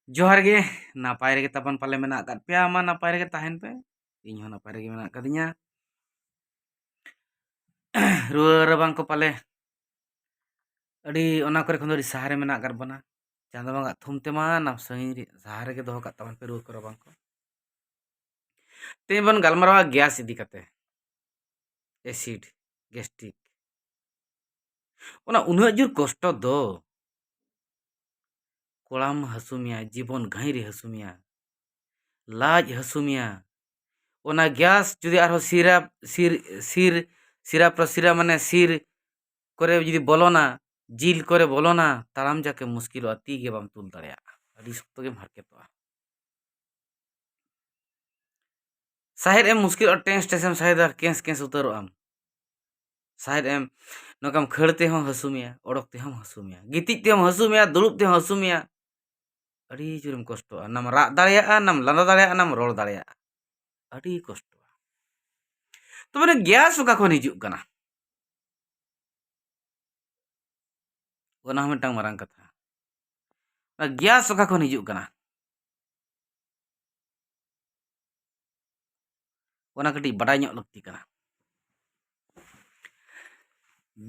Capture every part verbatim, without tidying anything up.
ᱡᱚᱦᱟᱨ ᱜᱮ᱾ ᱱᱟᱯᱟᱭ ᱨᱮᱜᱮ ᱛᱟᱵᱚᱱ ᱯᱟᱞᱮ ᱢᱮᱱᱟᱜ ᱟᱠᱟᱫ ᱯᱮᱭᱟ? ᱢᱟ ᱱᱟᱯᱟᱭ ᱨᱮᱜᱮ ᱛᱟᱦᱮᱱ ᱯᱮ, ᱤᱧ ᱦᱚᱸ ᱱᱟᱯᱟᱭ ᱨᱮᱜᱮ ᱢᱮᱱᱟᱜ ᱟᱠᱟᱫᱤᱧᱟ᱾ ᱨᱩᱣᱟᱹ ᱨᱟᱵᱟᱝ ᱠᱚ ᱯᱟᱞᱮ ᱟᱹᱰᱤ, ᱚᱱᱟ ᱠᱚᱨᱮ ᱠᱷᱚᱱ ᱫᱚ ᱟᱹᱰᱤ ᱥᱟᱦᱟ ᱨᱮ ᱢᱮᱱᱟᱜ ᱟᱠᱟᱫ ᱵᱚᱱᱟ᱾ ᱪᱟᱸᱫᱚ ᱵᱚᱸᱜᱟ ᱛᱷᱩᱢ ᱛᱮᱢᱟ ᱱᱟᱯ ᱥᱟᱺᱜᱤᱧ ᱨᱮ, ᱥᱟᱦᱟ ᱨᱮᱜᱮ ᱫᱚᱦᱚ ᱠᱟᱜ ᱛᱟᱵᱚᱱ ᱯᱮ ᱨᱩᱣᱟᱹ ᱠᱚ ᱨᱟᱵᱟᱝ ᱠᱚ᱾ ᱛᱮᱦᱮᱧ ᱵᱚᱱ ᱜᱟᱞᱢᱟᱨᱟᱣᱟ ᱜᱮᱥ ᱤᱫᱤ ᱠᱟᱛᱮ, ᱮᱥᱤᱰ, ᱜᱮᱥᱴᱨᱤᱠ᱾ ᱚᱱᱟ ᱩᱱᱟᱹᱜ ᱡᱳᱨ ᱠᱚᱥᱴᱚ ᱫᱚ, ᱠᱚᱲᱟᱢ ᱦᱟᱹᱥᱩ ᱢᱮᱭᱟ, ᱡᱤᱵᱚᱱ ᱜᱷᱟᱹᱭᱨᱤ ᱦᱟᱹᱥᱩ ᱢᱮᱭᱟ, ᱞᱟᱡ ᱦᱟᱹᱥᱩ ᱢᱮᱭᱟ᱾ ᱚᱱᱟ ᱜᱮᱥ ᱡᱩᱫᱤ ᱟᱨᱦᱚᱸ ᱥᱤᱨᱟ ᱥᱤᱨ ᱥᱤᱨ ᱥᱤᱨᱟ ᱯᱨᱚᱥᱤᱨᱟ, ᱢᱟᱱᱮ ᱥᱤᱨ ᱠᱚᱨᱮ ᱡᱩᱫᱤ ᱵᱚᱞᱚᱱᱟ, ᱡᱤᱞ ᱠᱚᱨᱮ ᱵᱚᱞᱚᱱᱟ, ᱛᱟᱲᱟᱢ ᱡᱟᱠᱮ ᱢᱩᱥᱠᱤᱞᱚᱜᱼᱟ, ᱛᱤ ᱜᱮ ᱵᱟᱢ ᱛᱩᱞ ᱫᱟᱲᱮᱭᱟᱜᱼᱟ, ᱟᱹᱰᱤ ᱥᱚᱠᱛᱚ ᱜᱮᱢ ᱦᱟᱨᱠᱮᱛᱚᱜᱼᱟ᱾ ᱥᱟᱦᱮᱫ ᱮᱢ ᱢᱩᱥᱠᱤᱞᱚᱜᱼᱟ, ᱴᱮᱸᱥ ᱴᱮᱸᱥ ᱮᱢ ᱥᱟᱦᱮᱫᱟ, ᱠᱮᱸᱥ ᱠᱮᱸᱥ ᱩᱛᱟᱹᱨᱚᱜ ᱟᱢ᱾ ᱥᱟᱦᱮᱫ ᱮᱢ, ᱱᱚᱝᱠᱟᱢ ᱠᱷᱟᱹᱲ ᱛᱮᱦᱚᱸ ᱦᱟᱹᱥᱩ ᱢᱮᱭᱟ, ᱚᱰᱚᱠ ᱛᱮᱦᱚᱸ ᱦᱟᱹᱥᱩ ᱢᱮᱭᱟ, ᱜᱤᱛᱤᱡ ᱛᱮᱦᱚᱸ ᱦᱟᱹᱥᱩ ᱢᱮᱭᱟ, ᱫᱩᱲᱩᱵ ᱛᱮᱦᱚᱸ ᱦᱟᱹᱥᱩ ᱢᱮᱭᱟ, ᱟᱹᱰᱤ ᱡᱳᱨᱮᱢ ᱠᱚᱥᱴᱚᱜᱼᱟ᱾ ᱱᱟᱢ ᱨᱟᱜ ᱫᱟᱲᱮᱭᱟᱜᱼᱟ, ᱱᱟᱢ ᱞᱟᱸᱫᱟ ᱫᱟᱲᱮᱭᱟᱜᱼᱟ, ᱱᱟᱢ ᱨᱚᱲ ᱫᱟᱲᱮᱭᱟᱜᱼᱟ, ᱟᱹᱰᱤ ᱠᱚᱥᱴᱚᱜᱼᱟ᱾ ᱛᱚᱵᱮ ᱜᱮᱥ ᱚᱠᱟ ᱠᱷᱚᱱ ᱦᱤᱡᱩᱜ ᱠᱟᱱᱟ? ᱚᱱᱟ ᱦᱚᱸ ᱢᱤᱫᱴᱟᱝ ᱢᱟᱨᱟᱝ ᱠᱟᱛᱷᱟ᱾ ᱚᱱᱟ ᱜᱮᱥ ᱚᱠᱟ ᱠᱷᱚᱱ ᱦᱤᱡᱩᱜ ᱠᱟᱱᱟ, ᱚᱱᱟ ᱠᱟᱹᱴᱤᱡ ᱵᱟᱰᱟᱭ ᱧᱚᱜ ᱞᱟᱹᱠᱛᱤ ᱠᱟᱱᱟ᱾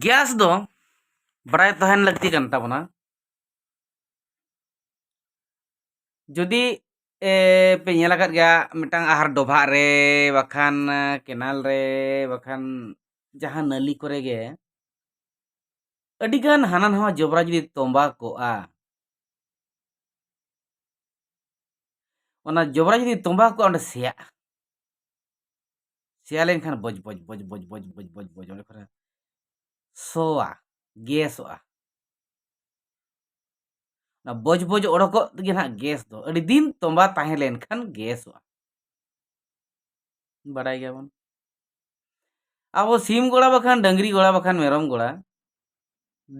ᱜᱮᱥ ᱫᱚ ᱵᱟᱰᱟᱭ ᱛᱟᱦᱮᱱ ᱞᱟᱹᱠᱛᱤ ᱠᱟᱱ ᱛᱟᱵᱚᱱᱟ᱾ ᱡᱩᱫᱤ, ᱮ, ᱯᱮ ᱧᱮᱞ ᱟᱠᱟᱫ ᱜᱮᱭᱟ, ᱢᱤᱫᱴᱟᱝ ᱟᱦᱟᱨ ᱰᱚᱵᱷᱟᱜ ᱨᱮ, ᱵᱟᱠᱷᱟᱱ, ᱮ, ᱠᱮᱱᱟᱞ ᱨᱮ, ᱵᱟᱠᱷᱟᱱ ᱡᱟᱦᱟᱸ ᱱᱟᱹᱞᱤ ᱠᱚᱨᱮ ᱜᱮ ᱟᱹᱰᱤᱜᱟᱱ ᱦᱟᱱᱟ ᱱᱟᱣᱟ ᱡᱚᱵᱽᱨᱟ ᱡᱩᱫᱤ ᱛᱚᱸᱵᱟ ᱠᱚᱜᱼᱟ, ᱚᱱᱟ ᱡᱚᱵᱽᱨᱟ ᱡᱩᱫᱤ ᱛᱚᱸᱵᱟ ᱠᱚᱜᱼᱟ, ᱚᱸᱰᱮ ᱥᱮᱭᱟᱜᱼᱟ᱾ ᱥᱮᱭᱟ ᱞᱮᱱᱠᱷᱟᱱ ᱵᱚᱡ ᱵᱚᱡ ᱵᱚᱡ ᱵᱚᱡ ᱵᱚᱡ ᱵᱚᱡ ᱵᱚᱡ ᱵᱚᱡ ᱚᱸᱰᱮ ᱠᱷᱚᱱ ᱥᱚᱣᱟ, ᱜᱮᱥᱚᱜᱼᱟ᱾ ᱚᱱᱟ ᱵᱚᱡ ᱵᱚᱡ ᱚᱰᱚᱠᱚᱜ ᱛᱮᱜᱮ ᱱᱟᱦᱟᱜ ᱜᱮᱥ ᱫᱚ, ᱟᱹᱰᱤ ᱫᱤᱱ ᱛᱚᱸᱵᱟ ᱛᱟᱦᱮᱸ ᱞᱮᱱᱠᱷᱟᱱ ᱜᱮᱥᱚᱜᱼᱟ᱾ ᱵᱟᱰᱟᱭ ᱜᱮᱭᱟᱵᱚᱱ, ᱟᱵᱚ ᱥᱤᱢ ᱜᱚᱲᱟ ᱵᱟᱠᱷᱟᱱ ᱰᱟᱹᱝᱨᱤ ᱜᱚᱲᱟ ᱵᱟᱠᱷᱟᱱ ᱢᱮᱨᱚᱢ ᱜᱚᱲᱟ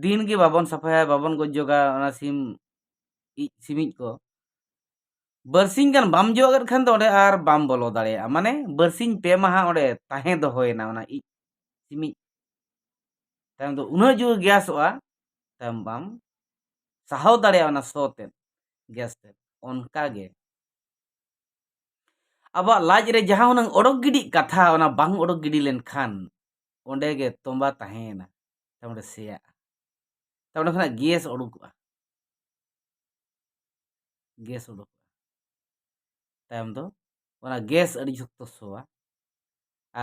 ᱫᱤᱱ ᱜᱮ ᱵᱟᱵᱚᱱ ᱥᱟᱯᱷᱟᱭᱟ, ᱵᱟᱵᱚᱱ ᱜᱚᱡᱚᱜᱟ ᱚᱱᱟ ᱥᱤᱢ ᱤᱡ ᱥᱤᱢᱤᱡ ᱠᱚ, ᱵᱟᱨᱥᱤᱧ ᱜᱟᱱ ᱵᱟᱢ ᱡᱚᱜ ᱠᱟᱫ ᱠᱷᱟᱱ ᱫᱚ ᱚᱸᱰᱮ ᱟᱨ ᱵᱟᱢ ᱵᱚᱞᱚ ᱫᱟᱲᱮᱭᱟᱜᱼᱟ᱾ ᱢᱟᱱᱮ ᱵᱟᱨᱥᱤᱧ ᱯᱮ ᱢᱟᱦᱟ ᱚᱸᱰᱮ ᱛᱟᱦᱮᱸ ᱫᱚᱦᱚᱭᱮᱱᱟ ᱚᱱᱟ ᱤᱡ ᱥᱤᱢᱤᱡ᱾ ᱛᱟᱭᱚᱢ ᱫᱚ ᱩᱱᱟᱹᱜ ᱡᱳᱨ ᱜᱮᱥᱚᱜᱼᱟ, ᱛᱟᱭᱚᱢ ᱵᱟᱢ ᱥᱟᱦᱟᱣ ᱫᱟᱲᱮᱭᱟᱜᱼᱟ ᱚᱱᱟ ᱥᱚ ᱛᱮᱫ, ᱜᱮᱥ ᱛᱮᱫ᱾ ᱚᱱᱠᱟ ᱜᱮ ᱟᱵᱚᱣᱟᱜ ᱞᱟᱡ ᱨᱮ ᱡᱟᱦᱟᱸ ᱦᱩᱱᱟᱹᱝ ᱚᱰᱚᱠ ᱜᱤᱰᱤᱜ ᱠᱟᱛᱷᱟ, ᱚᱱᱟ ᱵᱟᱝ ᱚᱰᱚᱠ ᱜᱤᱰᱤ ᱞᱮᱱᱠᱷᱟᱱ ᱚᱸᱰᱮ ᱜᱮ ᱛᱚᱸᱵᱟ ᱛᱟᱦᱮᱸᱭᱮᱱᱟ, ᱛᱟᱨᱢᱟᱱᱮ ᱥᱮᱭᱟᱜᱼᱟ᱾ ᱛᱟᱨ ᱚᱸᱰᱮ ᱠᱷᱚᱱᱟᱜ ᱜᱮᱥ ᱩᱰᱩᱠᱚᱜᱼᱟ, ᱜᱮᱥ ᱩᱰᱩᱠᱚᱜᱼᱟ᱾ ᱛᱟᱭᱚᱢ ᱫᱚ ᱚᱱᱟ ᱜᱮᱥ ᱟᱹᱰᱤ ᱥᱚᱠᱛᱚ ᱥᱚᱣᱟ,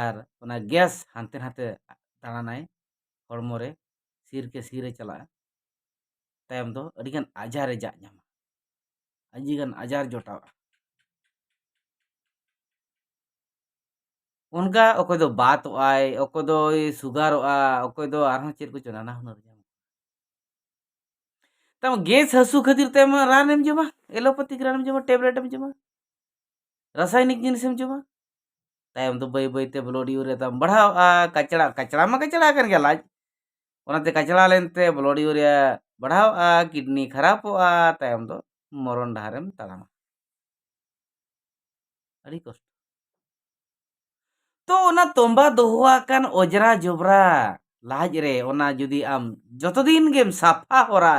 ᱟᱨ ᱚᱱᱟ ᱜᱮᱥ ᱦᱟᱱᱛᱮ ᱱᱟᱛᱮ ᱫᱟᱬᱟᱱᱟᱭ ᱦᱚᱲᱢᱚ ᱨᱮ, ᱥᱤᱨ ᱠᱮ ᱥᱤᱨᱮ ᱪᱟᱞᱟᱜᱼᱟ᱾ ᱛᱟᱭᱚᱢ ᱫᱚ ᱟᱹᱰᱤᱜᱟᱱ ᱟᱡᱟᱨᱮ ᱡᱟᱜ ᱧᱟᱢᱟ, ᱟᱹᱰᱤᱜᱟᱱ ᱟᱡᱟᱨ ᱡᱚᱴᱟᱣᱟ᱾ ᱚᱱᱠᱟ ᱚᱠᱚᱭ ᱫᱚ ᱵᱟᱛᱚᱜᱼᱟᱭ, ᱚᱠᱚᱭ ᱫᱚᱭ ᱥᱩᱜᱟᱨᱚᱜᱼᱟ, ᱚᱠᱚᱭ ᱫᱚ ᱟᱨᱦᱚᱸ ᱪᱮᱫ ᱠᱚᱪᱚ ᱱᱟᱱᱟ ᱦᱩᱱᱟᱹᱨ ᱧᱟᱢᱚᱜᱼᱟ᱾ ᱛᱟᱢ ᱜᱮᱥ ᱦᱟᱹᱥᱩ ᱠᱷᱟᱹᱛᱤᱨ ᱛᱮ ᱟᱢ ᱨᱟᱱᱮᱢ ᱡᱚᱢᱟ, ᱮᱞᱳᱯᱮᱛᱷᱤᱠ ᱨᱟᱱᱮᱢ ᱡᱚᱢᱟ, ᱴᱮᱵᱞᱮᱴ ᱮᱢ ᱡᱚᱢᱟ, ᱨᱟᱥᱟᱭᱱᱤᱠ ᱡᱤᱱᱤᱥᱮᱢ ᱡᱚᱢᱟ᱾ ᱛᱟᱭᱚᱢ ᱫᱚ ᱵᱟᱹᱭ ᱵᱟᱹᱭ ᱛᱮ ᱵᱞᱟᱰ ᱤᱭᱩᱨᱤᱭᱟ ᱛᱟᱢ ᱵᱟᱲᱦᱟᱣᱼᱟ, ᱠᱟᱪᱲᱟ, ᱠᱟᱪᱲᱟ ᱢᱟ ᱠᱟᱪᱲᱟ ᱠᱟᱱ ᱜᱮᱭᱟ ᱞᱟᱡ, ᱚᱱᱟᱛᱮ ᱠᱟᱪᱲᱟ ᱞᱮᱱᱛᱮ ᱵᱞᱟᱰ ᱤᱭᱩᱨᱤᱭᱟ ᱵᱟᱲᱦᱟᱣᱼᱟ, ᱠᱤᱰᱱᱤ ᱠᱷᱟᱨᱟᱯᱚᱜᱼᱟ, ᱛᱟᱭᱚᱢ ᱫᱚ ᱢᱚᱨᱚᱱ ᱰᱟᱦᱟᱨᱮᱢ ᱛᱟᱲᱟᱢᱟ᱾ ᱟᱹᱰᱤ ᱠᱚᱥᱴᱚ᱾ ᱛᱚ ᱚᱱᱟ ᱛᱚᱸᱵᱟ ᱫᱚᱦᱚ ᱟᱠᱟᱱ ᱚᱡᱽᱨᱟ ᱡᱚᱵᱽᱨᱟ ᱞᱟᱡ ᱨᱮ, ᱚᱱᱟ ᱡᱩᱫᱤ ᱟᱢ ᱡᱚᱛᱚ ᱫᱤᱱ ᱜᱮᱢ ᱥᱟᱯᱷᱟ ᱦᱚᱨᱟ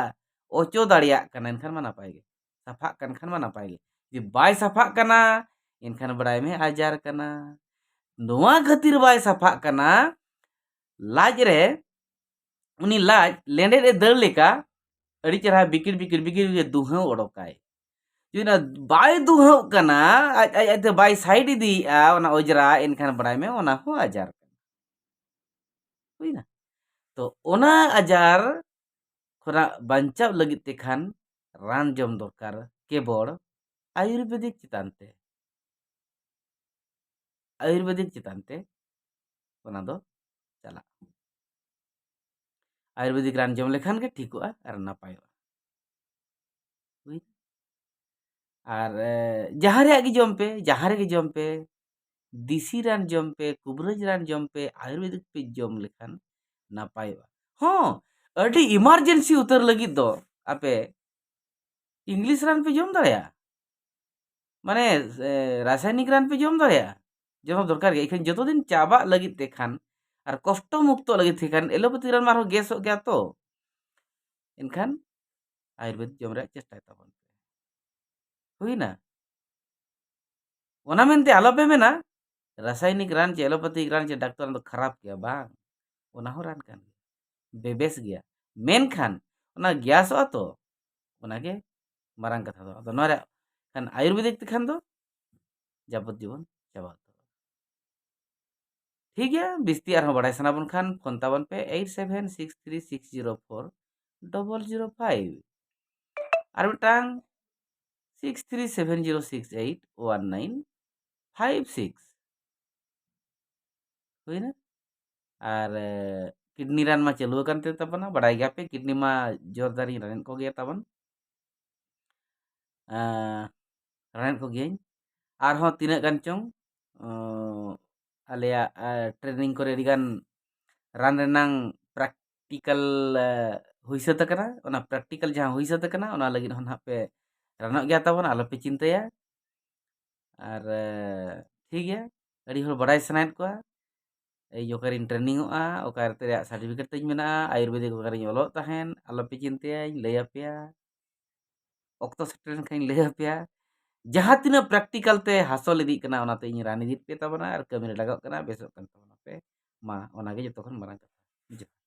ᱚᱪᱚ ᱫᱟᱲᱮᱭᱟᱜ ᱠᱟᱱᱟ, ᱮᱱᱠᱷᱟᱱ ᱢᱟ ᱱᱟᱯᱟᱭ ᱜᱮ᱾ ᱥᱟᱯᱷᱟᱜ ᱠᱟᱱ ᱠᱷᱟᱱ ᱢᱟ ᱱᱟᱯᱟᱭ ᱜᱮ᱾ ᱡᱩᱫᱤ ᱵᱟᱭ ᱥᱟᱯᱷᱟᱜ ᱠᱟᱱᱟ, ᱮᱱᱠᱷᱟᱱ ᱵᱟᱲᱟᱭ ᱢᱮ ᱟᱡᱟᱨ ᱠᱟᱱᱟ᱾ ᱱᱚᱣᱟ ᱠᱷᱟᱹᱛᱤᱨ ᱵᱟᱭ ᱥᱟᱯᱷᱟᱜ ᱠᱟᱱᱟ, ᱞᱟᱡ ᱨᱮ ᱩᱱᱤ ᱞᱟᱡ ᱞᱮᱸᱰᱮᱫ ᱮ ᱫᱟᱹᱲ ᱞᱮᱠᱟ ᱟᱹᱰᱤ ᱪᱮᱦᱨᱟ ᱵᱤᱠᱤᱲ ᱵᱤᱠᱤᱲ ᱵᱤᱠᱤᱲ ᱵᱤᱠᱤᱲ ᱫᱩᱦᱟᱹᱣ ᱚᱰᱚᱠᱟᱭ᱾ ᱡᱩᱫᱤ ᱚᱱᱟ ᱵᱟᱭ ᱫᱩᱦᱟᱹᱣ ᱠᱟᱱᱟ, ᱟᱡ ᱟᱡ ᱟᱡᱛᱮ ᱵᱟᱭ ᱥᱟᱭᱤᱰ ᱤᱫᱤᱭᱮᱫᱼᱟ ᱚᱱᱟ ᱚᱡᱽᱨᱟ, ᱮᱱᱠᱷᱟᱱ ᱵᱟᱲᱟᱭ ᱢᱮ ᱚᱱᱟ ᱦᱚᱸ ᱟᱡᱟᱨ ᱠᱟᱱᱟ᱾ ᱦᱩᱭᱱᱟ? ᱛᱚ ᱚᱱᱟ ᱟᱡᱟᱨ ᱠᱷᱚᱱᱟᱜ ᱵᱟᱧᱪᱟᱣ ᱞᱟᱹᱜᱤᱫ ᱛᱮ ᱠᱷᱟᱱ ᱨᱟᱱ ᱡᱚᱢ ᱫᱚᱨᱠᱟᱨ ᱠᱮᱵᱚᱞ ᱟᱭᱩᱨᱵᱮᱫᱤᱠ ᱪᱮᱛᱟᱱ ᱛᱮ᱾ ᱟᱭᱩᱨᱵᱮᱫᱤᱠ ᱪᱮᱛᱟᱱ ᱛᱮ ᱚᱱᱟ ᱫᱚ ᱪᱟᱞᱟᱜᱼᱟ᱾ ᱟᱭᱩᱨᱵᱮᱫᱤᱠ ᱨᱟᱱ ᱡᱚᱢ ᱞᱮᱠᱷᱟᱱ ᱜᱮ ᱴᱷᱤᱠᱚᱜᱼᱟ ᱟᱨ ᱱᱟᱯᱟᱭᱚᱜᱼᱟ᱾ ᱵᱩᱡᱽ? ᱟᱨ, ᱮ, ᱡᱟᱦᱟᱸ ᱨᱮᱭᱟᱜ ᱜᱮ ᱡᱚᱢ ᱯᱮ, ᱡᱟᱦᱟᱸ ᱨᱮᱜᱮ ᱡᱚᱢ ᱯᱮ, ᱫᱮᱥᱤ ᱨᱟᱱ ᱡᱚᱢ ᱯᱮ, ᱠᱩᱵᱨᱟᱹᱡᱽ ᱨᱟᱱ ᱡᱚᱢ ᱯᱮ, ᱟᱭᱩᱨᱵᱮᱫᱤᱠ ᱯᱮ ᱡᱚᱢ ᱞᱮᱠᱷᱟᱱ ᱱᱟᱯᱟᱭᱚᱜᱼᱟ᱾ ᱦᱚᱸ, ᱟᱹᱰᱤ ᱤᱢᱟᱨᱡᱮᱱᱥᱤ ᱩᱛᱟᱹᱨ ᱞᱟᱹᱜᱤᱫ ᱫᱚ ᱟᱯᱮ ᱤᱝᱞᱤᱥ ᱨᱟᱱ ᱯᱮ ᱡᱚᱢ ᱫᱟᱲᱮᱭᱟᱜᱼᱟ, ᱢᱟᱱᱮ, ᱮ, ᱨᱟᱥᱟᱭᱱᱤᱠ ᱨᱟᱱ ᱯᱮ ᱡᱚᱢ ᱫᱟᱲᱮᱭᱟᱜᱼᱟ, ᱡᱚᱢ ᱫᱚᱨᱠᱟᱨ ᱜᱮ᱾ ᱤᱠᱷᱟᱹᱱ ᱡᱚᱛᱚ ᱫᱤᱱ ᱪᱟᱵᱟᱜ ᱞᱟᱹᱜᱤᱫ ᱛᱮ ᱠᱷᱟᱱ ᱟᱨ ᱠᱚᱥᱴᱚ ᱢᱩᱠᱛᱚ ᱞᱟᱹᱜᱤᱫ ᱛᱮ ᱠᱷᱟᱱ ᱮᱞᱳᱯᱮᱛᱷᱤ ᱨᱟᱱ ᱢᱟ ᱟᱨᱦᱚᱸ ᱜᱮᱥᱚᱜ ᱜᱮᱭᱟ ᱛᱚ, ᱮᱱᱠᱷᱟᱱ ᱟᱭᱩᱨᱵᱮᱫ ᱡᱚᱢ ᱨᱮᱭᱟᱜ ᱪᱮᱥᱴᱟᱭ ᱛᱟᱵᱚᱱ ᱯᱮ᱾ ᱦᱩᱭᱱᱟ᱾ ᱚᱱᱟ ᱢᱮᱱᱛᱮ ᱟᱞᱚᱯᱮ ᱢᱮᱱᱟ ᱨᱟᱥᱟᱭᱱᱤᱠ ᱨᱟᱱ ᱪᱮ ᱮᱞᱳᱯᱮᱛᱷᱤᱠ ᱨᱟᱱ ᱪᱮ ᱰᱟᱠᱛᱚᱨ ᱨᱟᱱ ᱫᱚ ᱠᱷᱟᱨᱟᱯ ᱜᱮᱭᱟ, ᱵᱟᱝ, ᱚᱱᱟ ᱦᱚᱸ ᱨᱟᱱ ᱠᱟᱱ ᱜᱮᱭᱟ, ᱵᱮᱵᱮᱥ ᱜᱮᱭᱟ᱾ ᱢᱮᱱᱠᱷᱟᱱ ᱚᱱᱟ ᱜᱮᱥᱚᱜᱼᱟ ᱛᱚ, ᱚᱱᱟᱜᱮ ᱢᱟᱨᱟᱝ ᱠᱟᱛᱷᱟ ᱫᱚ᱾ ᱟᱫᱚ ᱱᱚᱣᱟ ᱨᱮᱭᱟᱜ ᱠᱷᱟᱱ ᱟᱭᱩᱨᱵᱮᱫᱤᱠ ᱛᱮᱠᱷᱟᱱ ᱫᱚ ᱡᱟᱵᱚᱛ ᱡᱤᱵᱚᱱ ᱪᱟᱵᱟ ᱩᱛᱟᱹᱨᱚᱜᱼᱟ᱾ ᱴᱷᱤᱠ ᱜᱮᱭᱟ, ᱵᱤᱥᱛᱤ ᱟᱨᱦᱚᱸ ᱵᱟᱲᱟᱭ ᱥᱟᱱᱟ ᱵᱚᱱ ᱠᱷᱟᱱ ᱯᱷᱳᱱ ᱛᱟᱵᱚᱱ ᱯᱮ eight seven six three six zero four double zero five, ᱟᱨ ᱢᱤᱫᱴᱟᱝ six three seven zero six eight one nine five six᱾ ᱦᱩᱭᱱᱟ᱾ ᱟᱨ ᱠᱤᱰᱱᱤ ᱨᱟᱱ ᱢᱟ ᱪᱟᱹᱞᱩ ᱟᱠᱟᱱ ᱛᱮ ᱛᱟᱵᱚᱱᱟ, ᱵᱟᱲᱟᱭ ᱜᱮᱭᱟᱯᱮ ᱠᱤᱰᱱᱤ ᱢᱟ ᱡᱳᱨᱫᱟᱨᱤᱧ ᱨᱟᱱᱮᱫ ᱠᱚᱜᱮᱭᱟ ᱛᱟᱵᱚᱱ᱾ ᱨᱟᱱᱮᱫ ᱠᱚᱜᱮᱭᱟᱹᱧ᱾ ᱟᱨᱦᱚᱸ ᱛᱤᱱᱟᱹᱜ ᱜᱟᱱ ᱪᱚᱝ ᱟᱞᱮᱭᱟᱜ ᱴᱨᱮᱱᱤᱝ ᱠᱚᱨᱮ ᱟᱹᱰᱤᱜᱟᱱ ᱨᱟᱱ ᱨᱮᱱᱟᱝ ᱯᱨᱮᱠᱴᱤᱠᱟᱞ ᱦᱩᱭ ᱥᱟᱹᱛ ᱟᱠᱟᱱᱟ᱾ ᱚᱱᱟ ᱯᱨᱮᱠᱴᱤᱠᱟᱞ ᱡᱟᱦᱟᱸ ᱦᱩᱭ ᱥᱟᱹᱛ ᱟᱠᱟᱱᱟ, ᱚᱱᱟ ᱞᱟᱹᱜᱤᱫ ᱦᱚᱸ ᱱᱟᱦᱟᱜ ᱯᱮ ᱨᱟᱱᱚᱜ ᱜᱮᱭᱟ ᱛᱟᱵᱚᱱ, ᱟᱞᱚᱯᱮ ᱪᱤᱱᱛᱟᱹᱭᱟ᱾ ᱟᱨ ᱴᱷᱤᱠ ᱜᱮᱭᱟ, ᱟᱹᱰᱤ ᱦᱚᱲ ᱵᱟᱲᱟᱭ ᱥᱟᱱᱟᱭᱮᱫ ᱠᱚᱣᱟ ᱤᱧ ᱚᱠᱟᱨᱤᱧ ᱴᱨᱮᱱᱤᱝᱚᱜᱼᱟ, ᱚᱠᱟ ᱨᱮᱭᱟᱜ ᱥᱟᱨᱴᱤᱯᱷᱤᱠᱮᱴ ᱛᱤᱧ ᱢᱮᱱᱟᱜᱼᱟ, ᱟᱭᱩᱨᱵᱮᱫᱤᱠ ᱚᱠᱟᱨᱤᱧ ᱚᱞᱚᱜ ᱛᱟᱦᱮᱸᱫ, ᱟᱞᱚᱯᱮ ᱪᱤᱱᱛᱟᱹᱭᱟ, ᱤᱧ ᱞᱟᱹᱭ ᱟᱯᱮᱭᱟ᱾ ᱚᱠᱛᱚ ᱥᱮᱴᱮᱨ ᱞᱮᱱᱠᱷᱟᱱ ᱤᱧ ᱞᱟᱹᱭ ᱟᱯᱮᱭᱟ᱾ ᱡᱟᱦᱟᱸ ᱛᱤᱱᱟᱹᱜ ᱯᱨᱮᱠᱴᱤᱠᱟᱞ ᱛᱮ ᱦᱟᱥᱚᱞ ᱤᱫᱤᱜ ᱠᱟᱱᱟ, ᱚᱱᱟᱛᱮ ᱤᱧ ᱨᱟᱱ ᱤᱫᱤᱭᱮᱫ ᱯᱮ ᱛᱟᱵᱚᱱᱟ ᱟᱨ ᱠᱟᱹᱢᱤ ᱨᱮ ᱞᱟᱜᱟᱜ ᱠᱟᱱᱟ, ᱵᱮᱥᱚᱜ ᱠᱟᱱ ᱛᱟᱵᱚᱱᱟ ᱯᱮ᱾ ᱢᱟ, ᱚᱱᱟᱜᱮ ᱡᱚᱛᱚ ᱠᱷᱚᱱ ᱢᱟᱨᱟᱝ ᱠᱟᱛᱷᱟ᱾ ᱡᱚᱦᱟᱨ᱾